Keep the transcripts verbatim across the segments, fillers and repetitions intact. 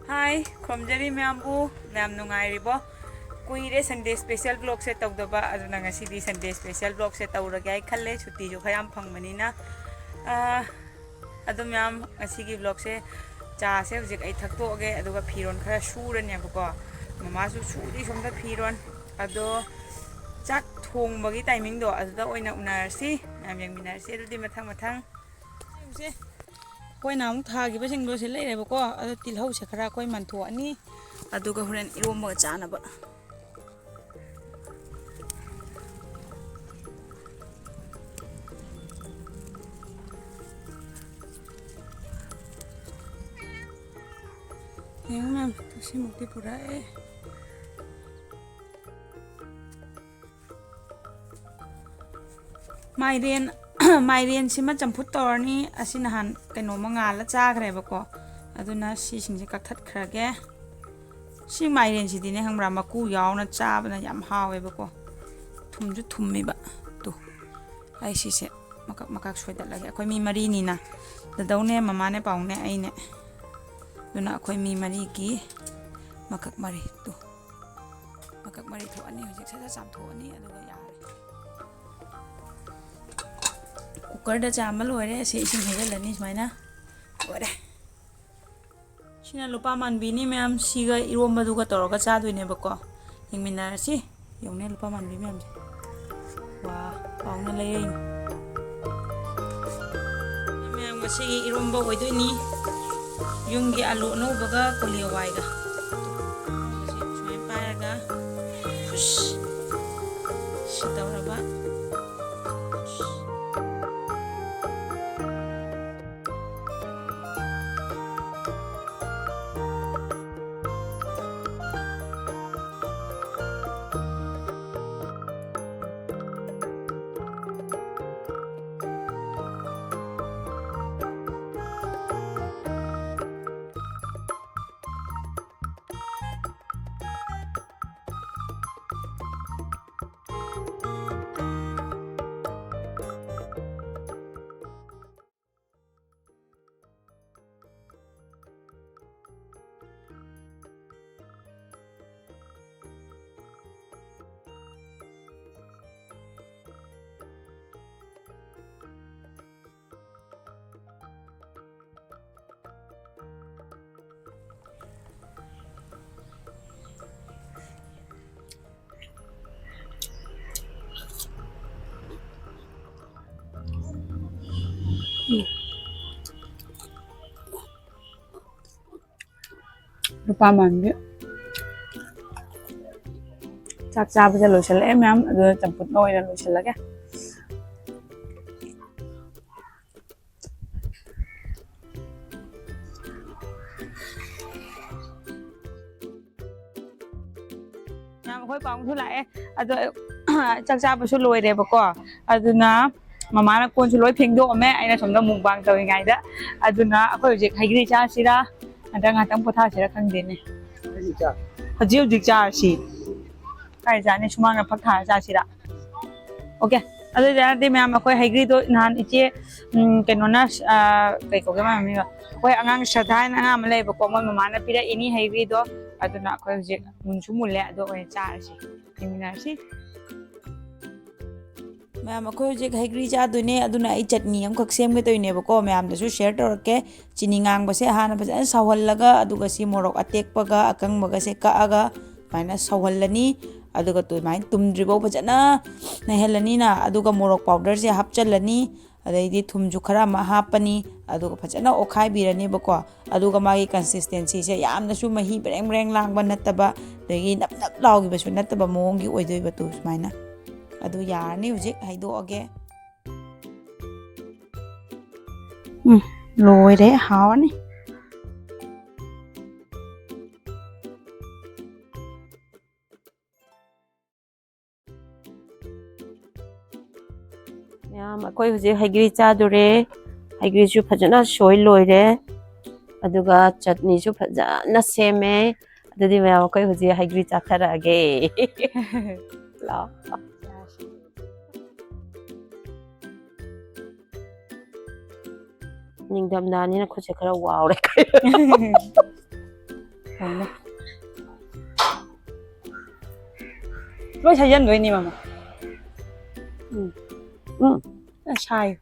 ꯍꯥꯏ, ꯈꯨꯔꯨꯝꯖꯔꯤ ꯃꯌꯥꯝꯕꯨ꯫ ꯃꯌꯥꯝ ꯅꯨꯡꯉꯥꯏꯔꯤꯕꯣ? ꯀꯨꯏꯔꯦ Sunday special vlogꯁꯦ ꯇꯧꯗꯕ, ꯑꯗꯨꯅ ꯉꯁꯤꯗꯤ Sunday special vlogꯁꯦ ꯇꯧꯔꯒꯦ ꯍꯥꯏ ꯈꯜꯂꯦ, ꯁꯨꯇꯤꯁꯨ ꯈꯔ ꯌꯥꯝ ꯐꯪꯕꯅꯤꯅ꯫ ꯑꯥ, ꯑꯗꯨ ꯃꯌꯥꯝ, ꯉꯁꯤꯒꯤ vlogꯁꯦ, ꯆꯥꯁꯦ ꯍꯧꯖꯤꯛ ꯑꯩ ꯊꯛꯇꯣꯛꯑꯒꯦ, ꯑꯗꯨꯒ ꯐꯤꯔꯣꯜ ꯈꯔ ꯁꯨꯔꯅꯦꯕꯀꯣ꯫ ꯃꯃꯥꯁꯨ ꯁꯨꯔꯤ ꯁꯣꯝꯗ ꯐꯤꯔꯣꯜ꯫ ꯑꯗꯣ ꯆꯥꯛ ꯊꯣꯡꯕꯒꯤ timingꯗꯣ ꯑꯗꯨꯗ ꯑꯣꯏꯅ ꯎꯅꯔꯁꯤ, ꯃꯌꯥꯝ ꯌꯦꯡꯃꯤꯟꯅꯔꯁꯤ꯫ ꯑꯗꯨꯗꯤ ꯃꯊꯪ ꯃꯊꯪ ꯌꯦꯡꯁꯦ꯫ ꯑꯩꯈꯣꯏꯅ ꯑꯃꯨꯛ ꯊꯥꯈꯤꯕꯁꯤꯡꯗꯣ ꯁꯤ ꯂꯩꯔꯦꯕꯀꯣ꯫ ꯑꯗꯣ ꯇꯤꯜꯍꯧꯁꯦ ꯈꯔ ꯑꯩꯈꯣꯏ ꯃꯟꯊꯣꯛꯑꯅꯤ, ꯑꯗꯨꯒ ꯍꯣꯔꯦꯟ ꯏꯔꯣꯝꯕꯒ ꯆꯥꯅꯕ꯫ ꯌꯦꯡꯉꯨ ꯃꯌꯥꯝ, ꯁꯤꯃꯨꯛꯇꯤ ꯄꯨꯔꯛꯑꯦ꯫ ꯃꯥꯏꯔꯦꯟ, ꯃꯥꯏꯔꯦꯟꯁꯤꯃ ꯆꯝꯐꯨꯠ ꯇꯧꯔꯅꯤ꯫ ꯑꯁꯤ ꯅꯍꯥꯟ ꯀꯩꯅꯣꯝꯃ ꯉꯥꯜꯂ ꯆꯥꯈ꯭ꯔꯦꯕꯀꯣ, ꯑꯗꯨꯅ ꯁꯤꯁꯤꯡꯁꯦ ꯀꯛꯊꯠꯈ꯭ꯔꯒꯦ꯫ ꯁꯤ ꯃꯥꯏꯔꯦꯟꯁꯤꯗꯤꯅꯦ, ꯈꯪꯕ꯭ꯔꯥ, ꯃꯀꯨ ꯌꯥꯎꯅ ꯆꯥꯕꯅ ꯌꯥꯝ ꯍꯥꯎꯋꯦꯕꯀꯣ꯫ ꯊꯨꯝꯁꯨ ꯊꯨꯝꯃꯤꯕ꯫ ꯇꯨ, ꯑꯩ ꯁꯤꯁꯦ ꯃꯀꯛ ꯃꯀꯛ ꯁꯣꯏꯗꯠꯂꯒꯦ꯫ ꯑꯩꯈꯣꯏ ꯃꯤ ꯃꯔꯤꯅꯤꯅ, ꯗꯗꯧꯅꯦ, ꯃꯃꯥꯅꯦ, ꯄꯥꯎꯅꯦ, ꯑꯩꯅꯦ꯫ ꯑꯗꯨꯅ ꯑꯩꯈꯣꯏ ꯃꯤ ꯃꯔꯤꯒꯤ ꯃꯀꯛ ꯃꯔꯤ꯫ ꯇꯨ, ꯃꯀꯛ ꯃꯔꯤ ꯊꯣꯛꯑꯅꯤ꯫ ꯍꯧꯖꯤꯛ ꯁꯠ ꯁꯠ ꯆꯥꯝꯊꯣꯛꯑꯅꯤ, ꯑꯗꯨꯒ ꯌꯥꯔꯦ꯫ ꯀꯨꯀꯔꯗ ꯆꯥꯝꯕ ꯂꯣꯏꯔꯦ꯫ ꯑꯁꯤ ꯏꯁꯤꯡ ꯍꯩꯖꯤꯜꯂꯅꯤ ꯁꯨꯃꯥꯏꯅ꯫ ꯂꯣꯏꯔꯦ꯫ ꯁꯤꯅ ꯂꯨꯄꯥ ꯃꯥꯟꯕꯤꯅꯤ ꯃꯌꯥꯝ꯫ ꯁꯤꯒ ꯏꯔꯣꯝꯕꯗꯨꯒ ꯇꯧꯔꯒ ꯆꯥꯗꯣꯏꯅꯦꯕꯀꯣ꯫ ꯌꯦꯡꯃꯤꯟꯅꯔꯁꯤ꯫ ꯌꯦꯡꯉꯨꯅꯦ, ꯂꯨꯄꯥ ꯃꯥꯟꯕꯤ ꯃꯌꯥꯝꯁꯦ꯫ ꯋꯥ, ꯄꯥꯎꯅ ꯂꯩꯔꯛꯏꯅꯤ꯫ ꯃꯌꯥꯝ, ꯉꯁꯤꯒꯤ ꯏꯔꯣꯝꯕ ꯑꯣꯏꯗꯣꯏꯅꯤ꯫ ꯌꯨꯝꯒꯤ ꯑꯂꯨ ꯑꯅꯧꯕꯒ ꯀꯣꯂꯤ ꯍꯋꯥꯏꯒ꯫ ꯁꯤ ꯁꯨꯃꯥꯏꯅ ꯄꯥꯏꯔꯒ, ꯐꯨꯁ, ꯁꯤ ꯇꯧꯔꯕ꯫ ꯄꯥꯃꯥꯟꯕꯤ꯫ ꯆꯥꯛ ꯆꯥꯕꯁꯦ ꯂꯣꯏꯁꯤꯜꯂꯛꯑꯦ ꯃꯌꯥꯝ, ꯑꯗꯨꯅ ꯆꯝꯐꯨꯠꯅ ꯑꯣꯏꯅ ꯂꯣꯏꯁꯤꯜꯂꯒꯦ꯫ ꯃꯌꯥꯝ, ꯑꯩꯈꯣꯏ ꯄꯥꯕꯨꯡꯁꯨ ꯂꯥꯛꯑꯦ꯫ ꯑꯗꯣ ꯆꯥꯛ ꯆꯥꯕꯁꯨ ꯂꯣꯏꯔꯦꯕꯀꯣ꯫ ꯑꯗꯨꯅ ꯃꯃꯥꯅ ꯀꯣꯟꯁꯨ ꯂꯣꯏ ꯐꯦꯡꯗꯣꯛꯑꯝꯃꯦ, ꯑꯩꯅ ꯁꯣꯝꯗ ꯃꯨꯛꯕꯥꯡ ꯇꯧꯔꯤꯉꯩꯗ꯫ ꯑꯗꯨꯅ ꯑꯩꯈꯣꯏ ꯍꯧꯖꯤꯛ ꯍꯩꯒ꯭ꯔꯤ ꯆꯥꯁꯤꯔꯥ, ꯅꯠꯇ꯭ꯔꯒ ꯉꯥꯛꯇꯪ ꯄꯣꯊꯥꯁꯤꯔꯥ ꯈꯪꯗꯦꯅꯦ꯫ ꯍꯧꯖꯤꯛ ꯍꯧꯖꯤꯛ ꯆꯥꯔꯁꯤ꯫ ꯀꯥꯏ ꯆꯥꯅꯤ? ꯁꯨꯃꯥꯡꯗ ꯐꯛ ꯊꯥꯔ ꯆꯥꯁꯤꯔꯥ? ꯑꯣꯀꯦ꯫ ꯑꯗꯨ ꯑꯣꯏꯇꯥꯔꯗꯤ ꯃꯌꯥꯝ, ꯑꯩꯈꯣꯏ ꯍꯩꯒ꯭ꯔꯤꯗꯣ ꯅꯍꯥꯟ ꯏꯆꯦ, ꯎꯝ, ꯀꯩꯅꯣꯅ, ꯑ, ꯀꯩ ꯀꯧꯒꯦ ꯃꯥꯏ ꯃꯃꯤꯡꯗꯣ? ꯑꯩꯈꯣꯏ ꯑꯉꯥꯡ ꯁ꯭ꯔꯗꯥ ꯍꯥꯏꯅ ꯑꯉꯥꯡ ꯑꯃ ꯂꯩꯌꯦꯕꯀꯣ, ꯃꯣꯏ ꯃꯃꯥꯅ ꯄꯤꯔꯛꯏꯅꯤ ꯍꯩꯒ꯭ꯔꯤꯗꯣ꯫ ꯑꯗꯨꯅ ꯑꯩꯈꯣꯏ ꯍꯧꯖꯤꯛ ꯃꯨꯟꯁꯨ ꯃꯨꯜꯂꯦ, ꯑꯗꯣ ꯑꯣꯏꯅ ꯆꯥꯔꯁꯤ, ꯌꯦꯡꯃꯤꯟꯅꯔꯁꯤ꯫ ꯃꯌꯥꯝ, ꯑꯩꯈꯣꯏ ꯍꯧꯖꯤꯛ ꯍꯩꯒ꯭ꯔꯤ ꯆꯥꯗꯣꯏꯅꯦ, ꯑꯗꯨꯅ ꯑꯩ ꯆꯠꯅꯤ ꯑꯃꯈꯛ ꯁꯦꯝꯒꯦ ꯇꯧꯔꯤꯅꯦꯕꯀꯣ, ꯃꯌꯥꯝꯗꯁꯨ ꯁꯤꯌꯔ ꯇꯧꯔꯛꯀꯦ꯫ ꯆꯤꯅꯤ ꯉꯥꯡꯕꯁꯦ ꯍꯥꯟꯅ ꯐꯖꯅ ꯁꯧꯍꯜꯂꯒ, ꯑꯗꯨꯒ ꯁꯤ ꯃꯣꯔꯣꯛ ꯑꯇꯦꯛꯄꯒ ꯑꯀꯪꯕꯒꯁꯦ ꯀꯛꯑꯒ ꯁꯨꯃꯥꯏꯅ ꯁꯧꯍꯜꯂꯅꯤ꯫ ꯑꯗꯨꯒ ꯑꯗꯨꯃꯥꯏꯅ ꯇꯨꯝꯗ꯭ꯔꯤꯐꯥꯎ ꯐꯖꯅ ꯅꯩꯍꯜꯂꯅꯤꯅ, ꯑꯗꯨꯒ ꯃꯣꯔꯣꯛ ꯄꯥꯎꯗꯔꯁꯦ ꯍꯥꯞꯆꯜꯂꯅꯤ꯫ ꯑꯗꯩꯗꯤ ꯊꯨꯝꯁꯨ ꯈꯔ ꯑꯃ ꯍꯥꯞꯄꯅꯤ, ꯑꯗꯨꯒ ꯐꯖꯅ ꯑꯣꯠꯈꯥꯏꯕꯤꯔꯅꯦꯕꯀꯣ꯫ ꯑꯗꯨꯒ ꯃꯥꯒꯤ ꯀꯟꯁꯤꯁꯇꯦꯟꯁꯤꯁꯦ ꯌꯥꯝꯅꯁꯨ ꯃꯍꯤ ꯕ꯭ꯔꯦꯡ ꯕ꯭ꯔꯦꯡ ꯂꯥꯡꯕ ꯅꯠꯇꯕ, ꯑꯗꯒꯤ ꯅꯞ ꯅꯞ ꯂꯥꯎꯈꯤꯕꯁꯨ ꯅꯠꯇꯕ ꯃꯑꯣꯡꯒꯤ ꯑꯣꯏꯗꯣꯏꯕ ꯇꯨ ꯁꯨꯃꯥꯏꯅ꯫ ꯑꯗꯨ ꯌꯥꯔꯅꯤ, ꯍꯧꯖꯤꯛ ꯍꯩꯗꯣꯛꯑꯒꯦ꯫ ꯎꯝ, ꯂꯣꯏꯔꯦ, ꯍꯥꯎꯔꯅꯤ꯫ ꯃꯌꯥꯝ, ꯑꯩꯈꯣꯏ ꯍꯧꯖꯤꯛ ꯍꯩꯒ꯭ꯔꯤ ꯆꯥꯗꯣꯔꯦ꯫ ꯍꯩꯒ꯭ꯔꯤꯁꯨ ꯐꯖꯅ ꯁꯣꯏ ꯂꯣꯏꯔꯦ, ꯑꯗꯨꯒ ꯆꯠꯅꯤꯁꯨ ꯐꯖꯅ ꯁꯦꯝꯃꯦ꯫ ꯑꯗꯨꯗꯤ ꯃꯌꯥꯝ, ꯑꯩꯈꯣꯏ ꯍꯧꯖꯤꯛ ꯍꯩꯒ꯭ꯔꯤ ꯆꯥꯊꯔꯛꯑꯒꯦ꯫ ꯂꯥꯛꯑꯣ꯫ ꯅꯤꯡꯊꯝꯊꯥꯅꯤꯅ ꯈꯨꯠꯁꯦ ꯈꯔ ꯋꯥꯎꯔꯦ꯫ ꯐꯩꯅꯦ꯫ ꯂꯣꯏ ꯁꯩꯖꯟꯗꯣꯏꯅꯤ, ꯃꯃꯥ꯫ ꯎꯝ꯫ ꯎꯝ꯫ ꯑ, ꯁꯥꯏ꯫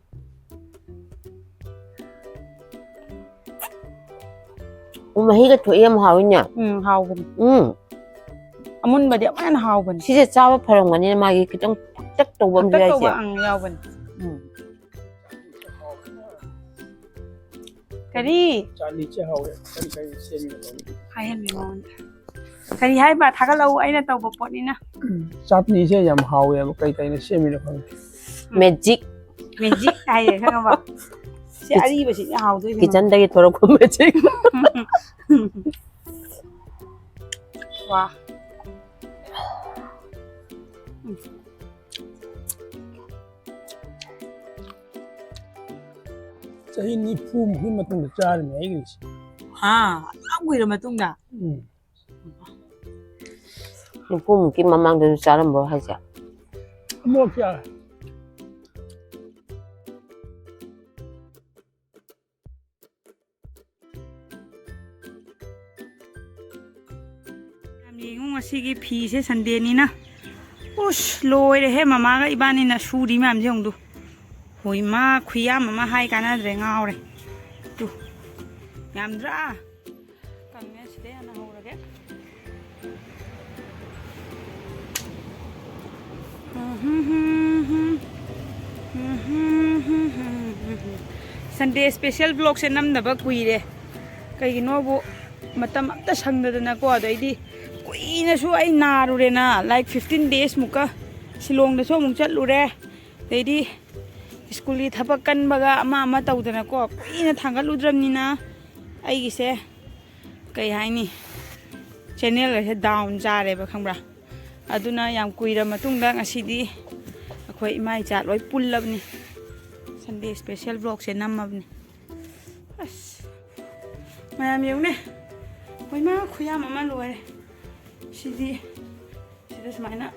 ꯎꯝ, ꯃꯍꯤꯒ ꯊꯣꯛꯑꯦ, ꯌꯥꯝ ꯍꯥꯎꯋꯤꯅꯦ꯫ ꯎꯝ, ꯍꯥꯎꯕꯅꯤ꯫ ꯎꯝ꯫ ꯑꯃꯨꯟꯕꯗꯤ ꯑꯃꯨꯛ ꯍꯦꯟꯅ ꯍꯥꯎꯕꯅꯤ꯫ ꯁꯤꯁꯦ ꯆꯥꯕ ꯐꯔꯝꯒꯅꯤ, ꯃꯥꯒꯤ ꯈꯤꯇꯪ ꯄꯤꯛꯇꯛ ꯇꯧꯕ ꯑꯃꯁꯨ ꯄꯤꯛꯇꯛ ꯌꯥꯏꯁꯦ꯫ ꯇꯧꯕ, ꯑꯪ, ꯌꯥꯎꯕꯅꯤ꯫ ꯎꯝ꯫ ꯀꯔꯤ? ꯆꯥꯠꯅꯤꯁꯦ ꯍꯥꯎꯋꯦ꯫ ꯀꯔꯤ ꯀꯔꯤ ꯁꯦꯝꯃꯤꯅꯣ ꯈꯪꯗꯦ꯫ ꯍꯥꯏꯍꯟꯕꯤ ꯃꯉꯣꯟꯗ꯫ ꯀꯔꯤ ꯍꯥꯏꯕ? ꯊꯥꯒꯠꯂꯛꯎ, ꯑꯩꯅ ꯇꯧꯕ ꯄꯣꯠꯅꯤꯅ꯫ ꯎꯝ, ꯆꯥꯠꯅꯤꯁꯦ ꯌꯥꯝ ꯍꯥꯎꯋꯦꯕ꯫ ꯀꯩ ꯀꯩꯅ ꯁꯦꯝꯃꯤꯅꯣ ꯈꯪꯗꯦ꯫ ꯃꯦꯖꯤꯛ꯫ ꯃꯦꯖꯤꯛ ꯍꯥꯏꯌꯦ, ꯈꯪꯉꯕ? ꯁꯤ ꯑꯔꯤꯕꯁꯤꯅꯦ ꯍꯥꯎꯗꯣꯏꯁꯦ꯫ ꯀꯤꯆꯟꯗꯒꯤ ꯊꯣꯔꯛꯄ ꯃꯦꯖꯤꯛ꯫ ꯋꯥ꯫ ꯎꯝ꯫ ꯆꯍꯤ ꯅꯤꯐꯨ ꯃꯨꯛꯀꯤ ꯃꯇꯨꯡꯗ ꯆꯥꯔꯤꯅꯦ ꯑꯩꯒꯤꯁꯦ꯫ ꯍꯥ, ꯌꯥꯝ ꯀꯨꯏꯔ ꯃꯇꯨꯡꯗ? ꯎꯝ꯫ ꯅꯤꯐꯨ ꯃꯨꯛꯀꯤ ꯃꯃꯥꯡꯗꯁꯨ ꯆꯥꯔꯝꯕ꯭ꯔꯣ ꯍꯥꯏꯁꯦ? ꯑꯃꯨꯛ ꯆꯥꯔꯦ꯫ ꯌꯥꯝ ꯌꯦꯡꯉꯨ, ꯉꯁꯤꯒꯤ ꯐꯤꯁꯦ ꯁꯟꯗꯦꯅꯤꯅ꯫ ꯎꯁ, ꯂꯣꯏꯔꯦꯍꯦ, ꯃꯃꯥꯒ ꯏꯕꯥꯅꯤꯅ ꯁꯨꯔꯤ ꯃꯌꯥꯝꯁꯦ ꯌꯦꯡꯉꯨ꯫ ꯍꯣꯏ ꯃꯥ, ꯈꯨꯌꯥꯝ ꯑꯃ ꯍꯥꯏ ꯀꯥꯟꯅꯗ꯭ꯔꯦ, ꯉꯥꯎꯔꯦ꯫ ꯇꯨ, ꯌꯥꯝꯗ꯭ꯔꯥ? ꯀꯪꯉꯦ, ꯁꯤꯗꯩ ꯍꯥꯟꯅ ꯍꯧꯔꯒꯦ꯫ ꯁꯟꯗꯦ ꯏꯁꯄꯦꯁꯦꯜ ꯕ꯭ꯂꯣꯛꯁꯦ ꯅꯝꯗꯕ ꯀꯨꯏꯔꯦ꯫ ꯀꯩꯒꯤꯅꯣꯕꯨ ꯃꯇꯝ ꯑꯝꯇ ꯁꯪꯗꯗꯅꯀꯣ, ꯑꯗꯩꯗꯤ ꯀꯨꯏꯅꯁꯨ ꯑꯩ ꯅꯥꯔꯨꯔꯦꯅ, like fifteen days ꯃꯨꯛꯀ ꯁꯤꯂꯣꯡꯗꯁꯨ ꯑꯃꯨꯛ ꯆꯠꯂꯨꯔꯦ꯫ ꯑꯗꯩꯗꯤ ꯁ꯭ꯀꯨꯜꯒꯤ ꯊꯕꯛ ꯀꯟꯕꯒ ꯑꯃ ꯑꯃ ꯇꯧꯗꯅꯀꯣ, ꯀꯨꯏꯅ ꯊꯥꯡꯒꯠꯂꯨꯗ꯭ꯔꯕꯅꯤꯅ ꯑꯩꯒꯤꯁꯦ, ꯀꯩ ꯍꯥꯏꯅꯤ, ꯆꯦꯅꯦꯜꯒꯁꯦ ꯗꯥꯎꯟ ꯆꯥꯔꯦꯕ, ꯈꯪꯕ꯭ꯔꯥ? ꯑꯗꯨꯅ ꯌꯥꯝ ꯀꯨꯏꯔ ꯃꯇꯨꯡꯗ ꯉꯁꯤꯗꯤ ꯑꯩꯈꯣꯏ ꯏꯃꯥ ꯏꯆꯥ ꯂꯣꯏ ꯄꯨꯜꯂꯕꯅꯤ꯫ ꯁꯟꯗꯦ ꯏꯁꯄꯦꯁꯦꯜ ꯕ꯭ꯂꯣꯛꯁꯦ ꯅꯝꯃꯕꯅꯤ꯫ ꯑꯁ, ꯃꯌꯥꯝ ꯌꯦꯡꯉꯨꯅꯦ, ꯍꯣꯏ ꯃꯥ, ꯈꯨꯌꯥꯝ ꯑꯃ ꯂꯣꯏꯔꯦ꯫ ꯁꯤꯗꯤ ꯁꯤꯗ ꯁꯨꯃꯥꯏꯅ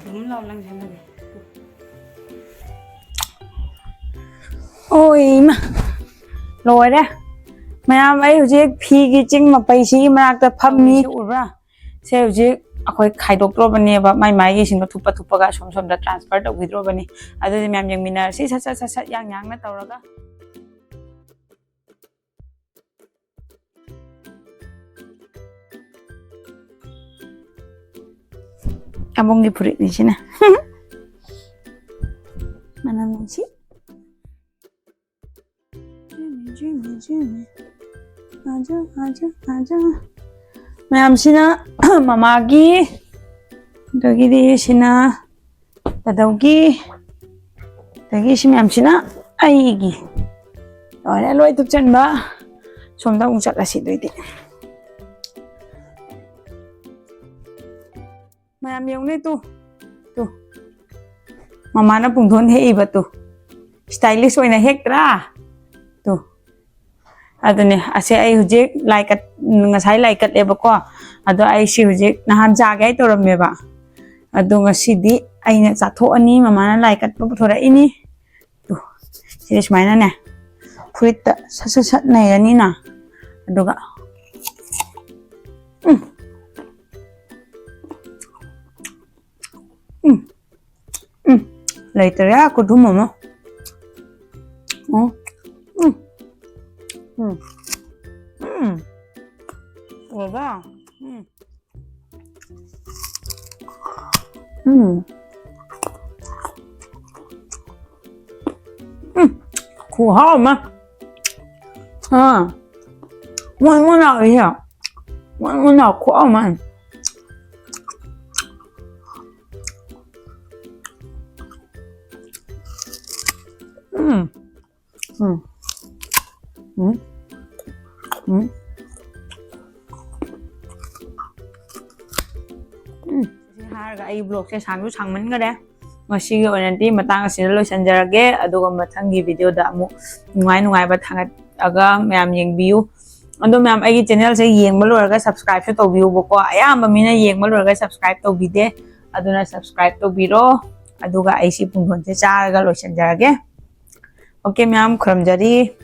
ꯙꯨꯝ ꯂꯥꯎ ꯂꯪꯁꯤꯜꯂꯒꯦ꯫ ꯑꯣ ꯏꯃꯥ, ꯂꯣꯏꯔꯦ ꯃꯌꯥꯝ꯫ ꯑꯩ ꯍꯧꯖꯤꯛ ꯐꯤꯒꯤ ꯆꯤꯡ ꯃꯄꯩꯁꯤꯒꯤ ꯃꯅꯥꯛꯇ ꯐꯝꯃꯤ꯫ ꯎꯕ꯭ꯔꯥ? ꯁꯦ ꯍꯧꯖꯤꯛ ꯑꯩꯈꯣꯏ ꯈꯥꯏꯗꯣꯛꯇ꯭ꯔꯣꯕꯅꯦꯕ, ꯃꯥꯏ ꯃꯥꯏꯒꯤꯁꯤꯡꯗꯣ ꯊꯨꯞꯄ ꯊꯨꯞꯄꯒ ꯑꯁꯣꯝ ꯁꯣꯝꯗ ꯇ꯭ꯔꯥꯟꯁꯐꯔ ꯇꯧꯈꯤꯗ꯭ꯔꯣꯕꯅꯤ꯫ ꯑꯗꯨꯗꯤ ꯃꯌꯥꯝ ꯌꯦꯡꯃꯤꯟꯅꯔꯁꯤ, ꯁꯠ ꯁꯠ ꯁꯠ ꯁꯠ ꯌꯥꯡ ꯌꯥꯡꯅ ꯇꯧꯔꯒ꯫ ꯑꯕꯨꯡꯒꯤ ꯐꯨꯔꯤꯠꯅꯤ ꯁꯤꯅ꯫ ꯃꯅꯝ ꯅꯨꯡꯁꯤ꯫ ꯑꯥꯖꯥ, ꯑꯥꯖꯥ, ꯑꯥꯖꯥ꯫ ꯃꯌꯥꯝꯁꯤꯅ ꯃꯃꯥꯒꯤ, ꯑꯗꯒꯤꯗꯤ ꯁꯤꯅ ꯗꯥꯗꯧꯒꯤ, ꯑꯗꯒꯤ ꯁꯤ ꯃꯌꯥꯝꯁꯤꯅ ꯑꯩꯒꯤ꯫ ꯂꯣꯏꯔꯦ, ꯂꯣꯏ ꯊꯨꯞꯆꯟꯕ꯫ ꯁꯣꯝꯗ ꯑꯃꯨꯛ ꯆꯠꯂꯁꯤ ꯑꯗꯨꯏꯗꯤ꯫ ꯃꯌꯥꯝ ꯌꯦꯡꯉꯨꯅꯦ ꯇꯨ꯫ ꯇꯨ꯫ ꯃꯃꯥꯅ ꯄꯨꯡꯗꯣꯟ ꯍꯦꯛꯏꯕ ꯇꯨ꯫ stylish ꯑꯣꯏꯅ ꯍꯦꯛꯇ꯭ꯔꯥ? ꯇꯨ꯫ ꯑꯗꯨꯅꯦ, ꯑꯁꯦ ꯑꯩ ꯍꯧꯖꯤꯛ ꯂꯥꯏ ꯀꯠ-, ꯉꯁꯥꯏ ꯂꯥꯏ ꯀꯠꯂꯦꯕꯀꯣ꯫ ꯑꯗꯣ ꯑꯩ ꯁꯤ ꯍꯧꯖꯤꯛ ꯅꯍꯥꯟ ꯆꯥꯒꯦ ꯍꯥꯏ ꯇꯧꯔꯝꯃꯦꯕ꯫ ꯑꯗꯣ ꯉꯁꯤꯗꯤ ꯑꯩꯅ ꯆꯥꯊꯣꯛꯑꯅꯤ, ꯃꯃꯥꯅ ꯂꯥꯏ ꯀꯠꯄ ꯄꯨꯊꯣꯔꯛꯏꯅꯤ꯫ ꯇꯨ, ꯁꯤꯗꯤ ꯁꯨꯃꯥꯏꯅꯅꯦ, ꯐꯨꯔꯤꯠꯇ ꯁꯠ ꯁꯠ ꯁꯠ ꯅꯩꯔꯅꯤꯅ꯫ ꯑꯗꯨꯒ, ꯎꯝ꯫ ꯎꯝ꯫ ꯎꯝ꯫ ꯂꯩꯇꯔꯦ, ꯈꯨꯊꯨꯝ ꯑꯃ꯫ ꯎꯝ꯫ ꯎꯝ꯫ ꯎꯝ꯫ ꯎꯝ꯫ ꯎꯔꯕ? ꯎꯝ꯫ ꯎꯝ꯫ ꯎꯝ꯫ ꯈꯨꯍꯥꯎ ꯑꯃ꯫ ꯑꯥ꯫ ꯃꯣꯟ ꯃꯣꯟ ꯂꯥꯎꯏꯍꯦ꯫ ꯃꯣꯟ ꯃꯣꯟ ꯂꯥꯎ ꯈꯨꯍꯥꯎ ꯑꯃ꯫ ꯎꯝ꯫ ꯎꯝ꯫ ꯎꯝ꯫ ꯎꯝ꯫ ꯎꯝ꯫ ꯁꯤ ꯍꯥꯏꯔꯒ ꯑꯩ vlogꯁꯦ ꯁꯥꯡꯁꯨ ꯁꯥꯡꯃꯟꯈꯔꯦ꯫ ꯉꯁꯤꯒꯤ ꯑꯣꯏꯅꯗꯤ ꯃꯇꯥꯡ ꯑꯁꯤꯗ ꯂꯣꯏꯁꯤꯟꯖꯔꯒꯦ꯫ ꯑꯗꯨꯒ ꯃꯊꯪꯒꯤ videoꯗ ꯑꯃꯨꯛ ꯅꯨꯡꯉꯥꯏ ꯅꯨꯡꯉꯥꯏꯕ ꯊꯥꯒꯠꯂꯒ ꯃꯌꯥꯝ ꯌꯦꯡꯕꯤꯌꯨ꯫ ꯑꯗꯣ ꯃꯌꯥꯝ ꯑꯩꯒꯤ channelꯁꯦ ꯌꯦꯡꯕ ꯂꯣꯏꯔꯒ subscribeꯁꯨ ꯇꯧꯕꯤꯌꯨꯕꯀꯣ꯫ ꯑꯌꯥꯝꯕ ꯃꯤꯅ ꯌꯦꯡꯕ ꯂꯣꯏꯔꯒ subscribe ꯇꯧꯕꯤꯗꯦ꯫ ꯑꯗꯨꯅ subscribe ꯇꯧꯕꯤꯔꯣ꯫ ꯑꯗꯨꯒ ꯑꯩ ꯁꯤ ꯄꯨꯡꯗꯣꯟꯁꯦ ꯆꯥꯔꯒ ꯂꯣꯏꯁꯤꯟꯖꯔꯒꯦ꯫ Okay ꯃꯌꯥꯝ, ꯈꯨꯔꯨꯝꯖꯔꯤ꯫